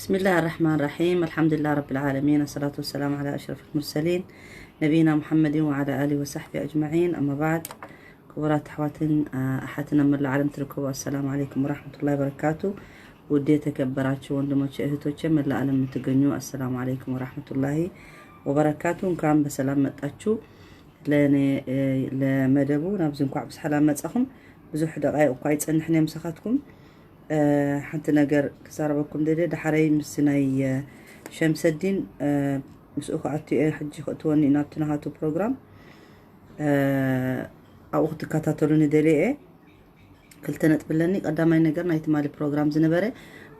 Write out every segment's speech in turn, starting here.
بسم الله الرحمن الرحيم. الحمد لله رب العالمين. الصلاة والسلام على أشرف المرسلين نبينا محمد وعلى آله وصحبه أجمعين. أما بعد، ክቡራት ኣሕዋትን ኣሓትን ኣብ መላእ ዓለም ትርከቡ፣ ኣሰላሙ ዓለይኩም ወራህመቱላሂ ወበረካቱ። ውድ የተከበራችሁ ወንድሞቼ እህቶቼ፣ መላእ ዓለም የምትገኙ፣ አሰላሙ አለይኩም ወራህመቱላሂ ወበረካቱ። እንኳን በሰላም መጣችሁ ለእኔ ለመደቡ። ናብዚ እንኳዕ ብሰላም መጻኹም። ብዙሕ ደቃይቅ እኳ ኣይጸንሕን እየ ምሳኻትኩም። ሓንቲ ነገር ክዛረበኩም ደልየ፣ ዳሕረይ ምስ ናይ ሸምሰዲን ምስኡ ክኣቱ እየ። ሕጂ ክእትወኒ እዩ ናብቲ ናሃቱ ፕሮግራም። ኣብኡ ክትከታተሉኒ ደልየ እየ። ክልተ ነጥቢ ኣለኒ። ቀዳማይ ነገር፣ ናይ ትማሊ ፕሮግራም ዝነበረ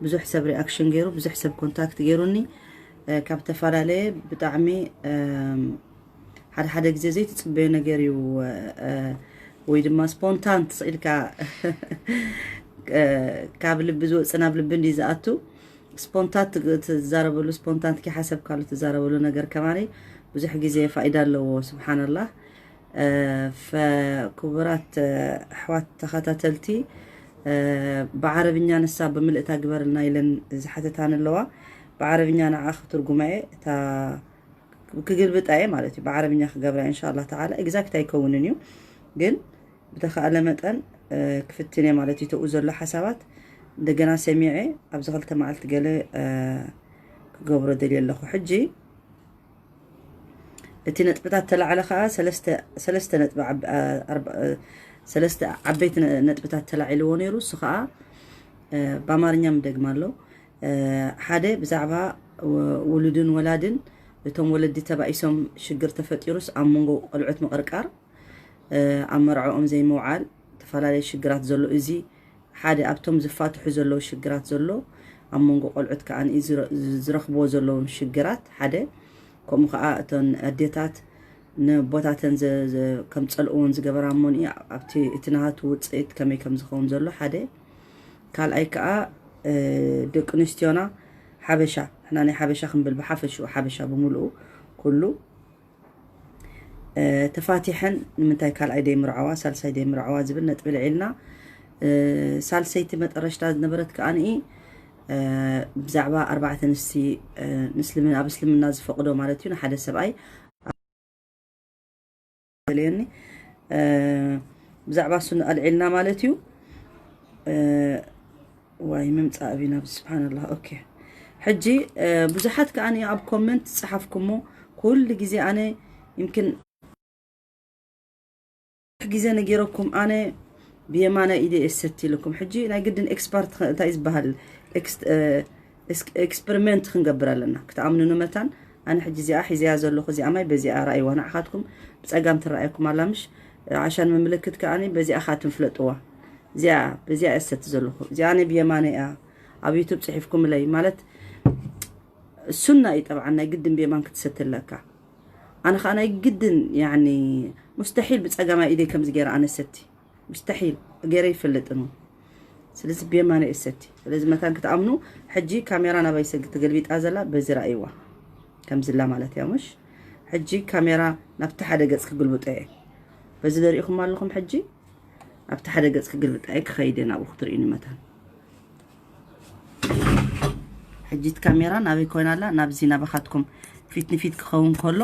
ብዙሕ ሰብ ሪኣክሽን ገይሩ፣ ብዙሕ ሰብ ኮንታክት ገይሩኒ፣ ካብ ዝተፈላለየ ብጣዕሚ ሓደ ሓደ ግዜ ዘይትጽበዮ ነገር እዩ፣ ወይ ድማ ስፖንታን ስኢልካ ካብ ልቢ ዝወፅእ ናብ ልቢ እንዲ ዝኣቱ። ስፖንታት ትዛረበሉ፣ ስፖንታን ትኪ ሓሰብ ካሉ ትዛረበሉ ነገር ከማኒ ብዙሕ ግዜ ፋይዳ ኣለዎ። ስብሓንላህ። ፈክቡራት ኣሕዋት ተኸታተልቲ፣ ብዓረብኛ ንሳ ብምልእታ ግበርልና ኢለን ዝሓተታን ኣለዋ። ብዓረብኛ ንዓ ክትርጉማ እየ። እታ ክግልብጣ እየ ማለት እዩ። ብዓረብኛ ክገብራ እየ፣ እንሻላ ተዓላ። ኤግዛክት ኣይከውንን እዩ፣ ግን ብተኻእለ መጠን ክፍትን እየ ማለት እዩ። ተኡ ዘሎ ሓሳባት እንደገና ሰሚዐ ኣብዚ ክልተ መዓልቲ ገለ ክገብሮ ደልየ ኣለኹ። ሕጂ እቲ ነጥብታት ተላዕለ ከዓ ሰለስተ ነጥቢ ሰለስተ ዓበይቲ ነጥብታት ተላዒልዎ ነይሩ። እሱ ከዓ ብኣማርኛ ምደግማ ኣሎ። ሓደ ብዛዕባ ውሉድን ወላድን፣ እቶም ወለዲ ተባኢሶም ሽግር ተፈጢሩስ ኣብ መንጎ ቆልዑት ምቕርቃር፣ ኣብ መርዕኦም ዘይምውዓል፣ ዝተፈላለዩ ሽግራት ዘሎ፣ እዚ ሓደ ኣብቶም ዝፋትሑ ዘለዉ ሽግራት ዘሎ፣ ኣብ መንጎ ቆልዑት ከዓ ዝረኽብዎ ዘለዎም ሽግራት ሓደ። ከምኡ ከዓ እተን ኣዴታት ንቦታተን ከም ፀልእዎን ዝገበራ እሞኒ ኣብቲ እቲ ናሃቱ ውፅኢት ከመይ ከም ዝኸውን ዘሎ ሓደ። ካልኣይ ከዓ ደቂ ኣንስትዮና ሓበሻ፣ ንሕና ናይ ሓበሻ ክንብል ብሓፈሽኡ ሓበሻ ብምልኡ ኩሉ ተፋቲሐን ንምንታይ ካልኣይ ደይምርዓዋ፣ ሳልሳይ ደይምርዓዋ ዝብል ነጥቢ ልዒልና። ሳልሰይቲ መጠረሽታ ዝነበረት ከኣ ንኢ ብዛዕባ ኣርባዕተ ኣንስቲ፣ ኣብ እስልምና ዝፈቕዶ ማለት እዩ፣ ንሓደ ሰብኣይ ለየኒ ብዛዕባ እሱ ኣልዒልና ማለት እዩ። ዋይ ምምፃእ ቢና ስብሓንላህ። ኦኬ፣ ሕጂ ብዙሓት ከኣ ኣብ ኮመንት ዝፀሓፍኩሞ ኩሉ ግዜ ኣነ ይምክን ግዜ ነጊረኩም ኣነ ብየማናይ ኢደ እየ ሰቲ ኢለኩም። ሕጂ ናይ ግድን ኤክስፐርት እንታይ ዝበሃል ኤክስፐሪመንት ክንገብር ኣለና ክትኣምኑኑ መታን። ኣነ ሕጂ እዚኣ ሒዘያ ዘለኹ እዚኣ ማይ በዚኣ ራእይዋ ንዓኻትኩም ብፀጋም ትረኣየኩም ኣላ ምሽ ዓሻን ምምልክት ከኣኒ በዚኣ ካትም ፍለጥዋ። እዚኣ በዚኣ እየ ሰቲ ዘለኹ። እዚኣ ኣነ ብየማነ እያ ኣብ ዩቱብ ፅሒፍኩምለይ ማለት ሱና እዩ። ጠብዓን ናይ ግድን ብየማን ክትሰቲ ኣለካ። ኣነ ከዓ ናይ ግድን ያኒ ሙስተሒል ብፀጋማይ ኢደይ ከምዚ ገይረ ኣነ ሰቲ ሙስተሒል ገይረ ይፈልጥን እውን። ስለዚ ብየማነ እየ ሰቲ። ስለዚ መታን ክትኣምኑ ሕጂ ካሜራ ናባይ ሰግ ትገልቢጣ ዘላ በዚ ረእይዋ ከምዝላ ማለት እያ ምሽ። ሕጂ ካሜራ ናብቲ ሓደ ገፅ ክግልብጦ እየ። በዚ ደሪእኹም ኣለኹም ሕጂ ናብቲ ሓደ ገፅ ክግልብጣ እየ ክኸይድ እየ ናብኡ ክትርእዩኒ መታን። ሕጂ እቲ ካሜራ ናበይ ኮይና ኣላ? ናብዚ ናባኻትኩም ፊት ንፊት ክኸውን ከሎ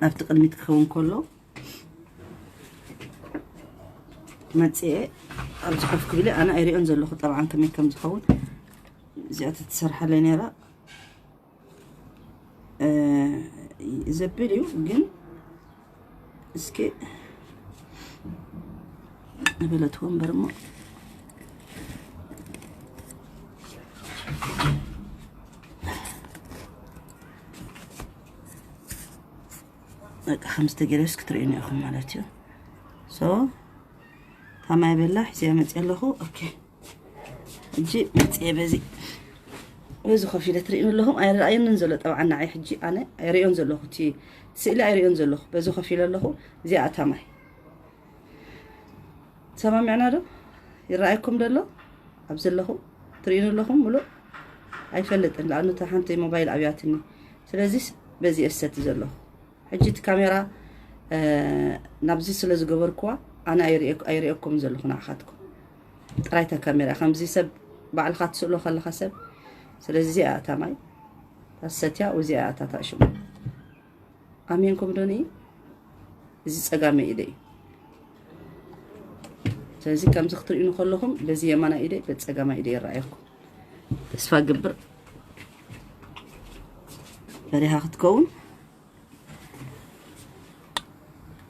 ናብቲ ቅድሚት ክኸውን ከሎ መፅኤ ኣብዚ ኮፍ ክብል ኣነ ኣይሪኦን ዘለኹ ጠብዓን ከመይ ከም ዝኸውን እዚኣ ተትሰርሓለይ ነይራ ዘብል እዩ ግን እስኪ ነበለት ወንበር እሞ በቃ ከም ዝተገለስ ክትርእዩ ኢኹም ማለት እዩ። ሶ ታማይ በላ ሒዘ መፅእ ኣለኹ። ኦኬ ሕጂ መፅየ በዚ በዚ ኮፍ ኢለ ትርእዩኒ ኣለኹም ኣይረኣየንን ዘሎ ጠብዓ ንዓይ ሕጂ ኣነ ኣይርእዮን ዘለኹ እቲ ስእሊ ኣይርእዮን ዘለኹ በዚ ኮፍ ኢለ ኣለኹ። እዚኣ ታማይ ሰማሚዕና ዶ ይረኣየኩም ደሎ ኣብ ዘለኹ ትርእዩኒ ኣለኹም ምሉእ ኣይፈልጥን ለኣኑ እታ ሓንቲ ሞባይል ኣብያትኒ ስለዚስ በዚ እሰቲ ዘለኹ። ሕጂ እቲ ካሜራ ናብዚ ስለ ዝገበርክዋ ኣነ ኣይርእየኩምን ዘለኹ ንዓኻትኩም ጥራይ እታ ካሜራ ከምዚ ሰብ ባዕልኻ ትስእሎ ከለኻ ሰብ ስለዚ እዚኣ እታ ማይ ታሰትያ፣ እዚኣ እታ ታሽሙ። ኣሜንኩም ዶኒ? እዚ ጸጋመ ኢደ እዩ። ስለዚ ከምዚ ክትርእዩ ከለኹም በዚ የማና ኢደ፣ በጸጋማ ኢደ ይረኣየኩም። ተስፋ ግብር በሪኻ ክትከውን።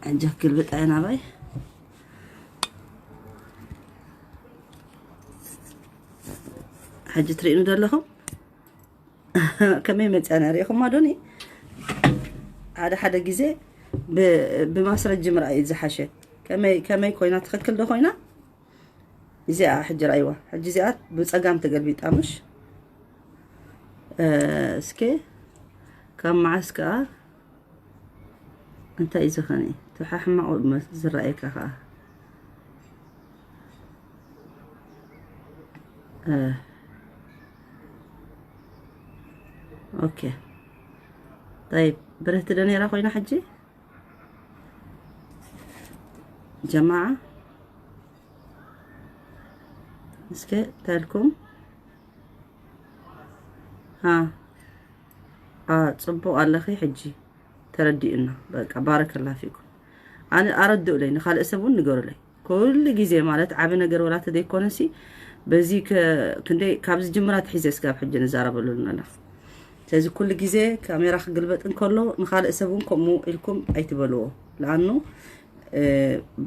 ሕጂ ክግልብጣ እየ ናባይ። ሕጂ ትርእዩኒ ዘለኹም ከመይ መፅያ ነሪኹማ ዶኒ? ሓደ ሓደ ግዜ ብ- ብማስረጂ ምርኣይ እዩ ዝሓሸ። ከመይ ከመይ ኮይና፣ ትኽክል ዶ ኮይና? እዚኣ ሕጂ ርኣይዋ። ሕጂ እዚኣ ብፀጋም ተገልቢጣ፣ ምሽ? እስከ ካብ መዓስ ከኣ እንታይ እዩ ዝኸነ? እቲ ሕማቕ ዝረኣየካ ከኣ። ኦኬ። طيب፣ ብርህቲ ዶ ነይራ ኮይና ሕጂ? ጀማዓ፣ እስከ እንታይ ኢልኩም? ሃ፣ ኣ፣ ጽቡቕ ኣለኺ። ሕጂ ተረዲኡና። በቃ፣ ባረከላ ፊኩም። ኣነ ኣረድኡለይ፣ ንኻልእ ሰብ እውን ንገሩለይ። ኩሉ ግዜ ማለት ዓቢ ነገር ወላ ተደይኮነሲ፣ በዚ ከ-፣ ክንደይ ካብ ዝጅምራ ትሒዘ እስካብ ሕጂ ንዛረበሉ ኣለና። ስለዚ ኩሉ ግዜ ካሜራ ክግልበጥ እንከሎ ንኻልእ ሰብ እውን ከምኡ ኢልኩም ኣይትበልዎ። ለኣኑ፣ እ፣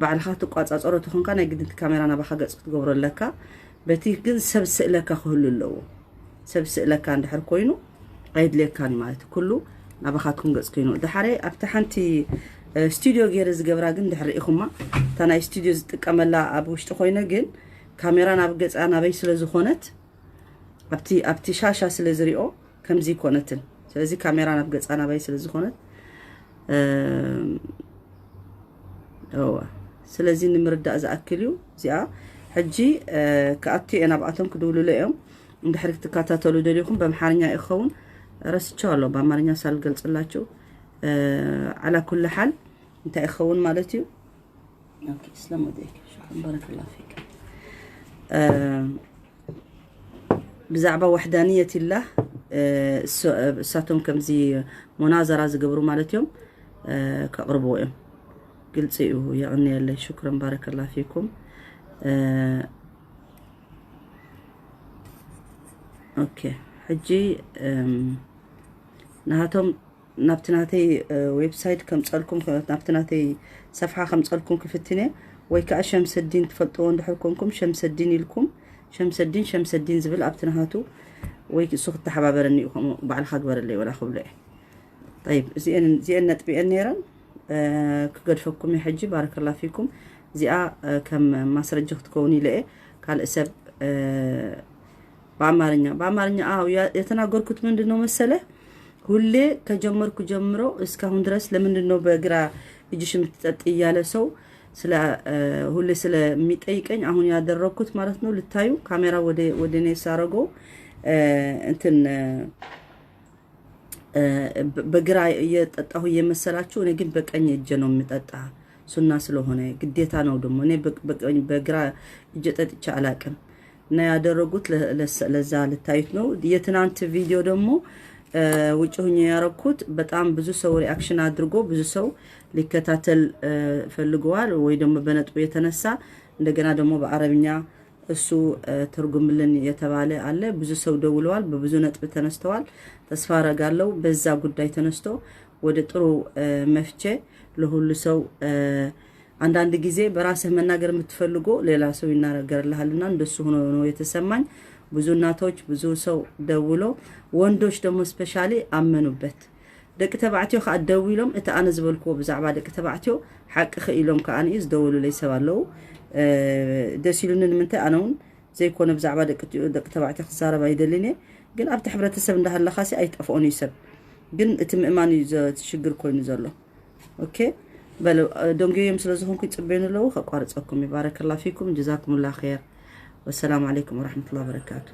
ባዕልኻ ትቋጻጸሮ ተኾንካ ናይ ግድን እቲ ካሜራ ናባኻ ገጽ ክትገብሮ ኣለካ። በቲ ግን ሰብ ስእለካ ክህሉ ኣለዎ። ሰብ ስእለካ እንድሕር ኮይኑ ኣየድልየካን ማለት እዩ። ኩሉ ናባኻትኩም ገጽ ኮይኑ። ድሓረይ ኣብቲ ሓንቲ፣ እ፣ ስቱድዮ ገይረ ዝገብራ ግን ድሕር ርኢኹማ። እታ ናይ ስቱድዮ ዝጥቀመላ ኣብ ውሽጢ ኮይነ ግን ካሜራ ናብ ገጻ ናበይ ስለ ዝኾነት ኣብቲ ኣብቲ ሻሻ ስለ ዝሪኦ ከምዚ ይኮነትን። ስለዚ ካሜራ ናብ ገጻ ናባይ ስለ ዝኾነት፣ እ፣ እዋ። ስለዚ ንምርዳእ ዝኣክል እዩ። እዚኣ ሕጂ፣ እ፣ ክኣቱ እየ ናብኣቶም ክድውሉለ እዮም። እንድሕር ክትከታተሉ ደሊኹም በምሓርኛ ይኸውን ረስቸው ኣሎ፣ በኣማርኛ ሳልገልጽላችሁ፣ እ፣ ዓላ ኩሉ ሓል እንታይ ይኸውን ማለት እዩ። ኦኬ፣ ስለም ወደይክ፣ ሽኩራን ባረከላሁ ፊክ። እ፣ ብዛዕባ ወሕዳንየት ኢላህ፣ እ፣ እሶ-፣ እሳቶም ከምዚ ሙናዘራ ዝገብሩ ማለት እዮም፣ እ፣ ከቕርብዎ እዮም። ግልጺ እዩ። የቕንየለይ። ሽኩረን ባረከላ ፊኩም። እ፣ ኦኬ፣ ሕጂ፣ እም፣ ናሃቶም ናብቲ ናተይ፣ እ፣ ዌብሳይት ከምጸልኩም፣ ከ-፣ ናብቲ ናተይ ሰፍሓ ከምጸልኩም ክፍትን እየ። ወይ ከኣ ሸምሰዲን ትፈልጥዎ እንድሕር ኮንኩም፣ ሸምሰዲን ኢልኩም፣ ሸምሰዲን፣ ሸምሰዲን ዝብል ኣብቲ ናሃቱ፣ ወይ እሱ ክተሓባበረኒ እዩ፣ ከምኡ ባዕልኻ ግበረለይ ወላ ክብሎ እየ። ጠይብ፣ እዚአን፣ እዚአን ነጥቢአን ነይረን፣ እ፣ ክገድፈኩም እየ ሕጂ፣ ባረከላ ፊኩም። እዚኣ፣ እ፣ ከም ማስረጃ ክትከውን ኢለ እየ። ካልእ ሰብ፣ እ፣ በአማርኛ፣ በአማርኛ፣ አዎ፣ ያ-፣ የተናገርኩት ምንድን ነው መሰለ? ሁሌ ከጀመርኩ ጀምሮ እስካሁን ድረስ ለምንድን ነው በግራ እጅሽ የምትጠጥ እያለ ሰው ስለ፣ እ፣ ሁሌ ስለሚጠይቀኝ አሁን ያደረግኩት ማለት ነው። ልታዩ ካሜራ ወደ፣ ወደ እኔ ሳረገው፣ እ፣ እንትን፣ እ፣ እ፣ በ-፣ በግራ እየጠጣሁ እየመሰላችሁ፣ እኔ ግን በቀኝ እጄ ነው የምጠጣ። ሱና ስለሆነ ግዴታ ነው ደግሞ። እኔ በ-፣ በቀኝ፣ በግራ እጄ ጠጥቼ አላቅም። እና ያደረጉት ለ-፣ ለሰ-፣ ለዛ ልታዩት ነው። የትናንት ቪዲዮ ደግሞ፣ እ፣ ውጭ ሁኜ ያረኩት በጣም ብዙ ሰው ሪአክሽን አድርጎ ብዙ ሰው ሊከታተል፣ እ፣ ፈልገዋል ወይ ደግሞ በነጥቡ የተነሳ እንደገና ደግሞ በአረብኛ እሱ፣ እ፣ ትርጉምልን የተባለ አለ። ብዙ ሰው ደውለዋል፣ በብዙ ነጥብ ተነስተዋል። ተስፋ አረጋለሁ በዛ ጉዳይ ተነስቶ ወደ ጥሩ፣ እ፣ መፍቼ ለሁሉ ሰው፣ እ፣ አንዳንድ ጊዜ በራስህ መናገር የምትፈልጎ ሌላ ሰው ይናገርልሃልና እንደሱ ሆኖ ነው የተሰማኝ። ብዙ እናቶች፣ ብዙ ሰው ደውሎ፣ ወንዶች ደግሞ ስፔሻሊ አመኑበት። ደቂ ተባዕትዮ ከኣ ደው ኢሎም እቲ ኣነ ዝበልክዎ ብዛዕባ ደቂ ተባዕትዮ ሓቂ ክኢሎም ከኣ እዩ ዝደወሉለይ ሰብ ኣለዉ። እ፣ ደስ ኢሉኒ። ንምንታይ ኣነ እውን ዘይኮነ ብዛዕባ ደቂ፣ ደቂ ተባዕትዮ ክዛረብ ኣይደልን እየ። ግን ኣብቲ ሕብረተሰብ እንዳሃለኻሲ ኣይጠፍኦን እዩ ሰብ። ግን እቲ ምእማን እዩ ዘ-፣ እቲ ሽግር ኮይኑ ዘሎ። ኦኬ፣ በሉ፣ እ፣ ደንጉዮም ስለ ዝኾንኩ ይጽበዩኒ ኣለዉ። ከቋርጸኩም እዩ። ባረከላ ፊኩም፣ ጀዛኩምላ ኸይር። ወሰላሙ ዓለይኩም ወራህመቱላሂ ወበረካቱ።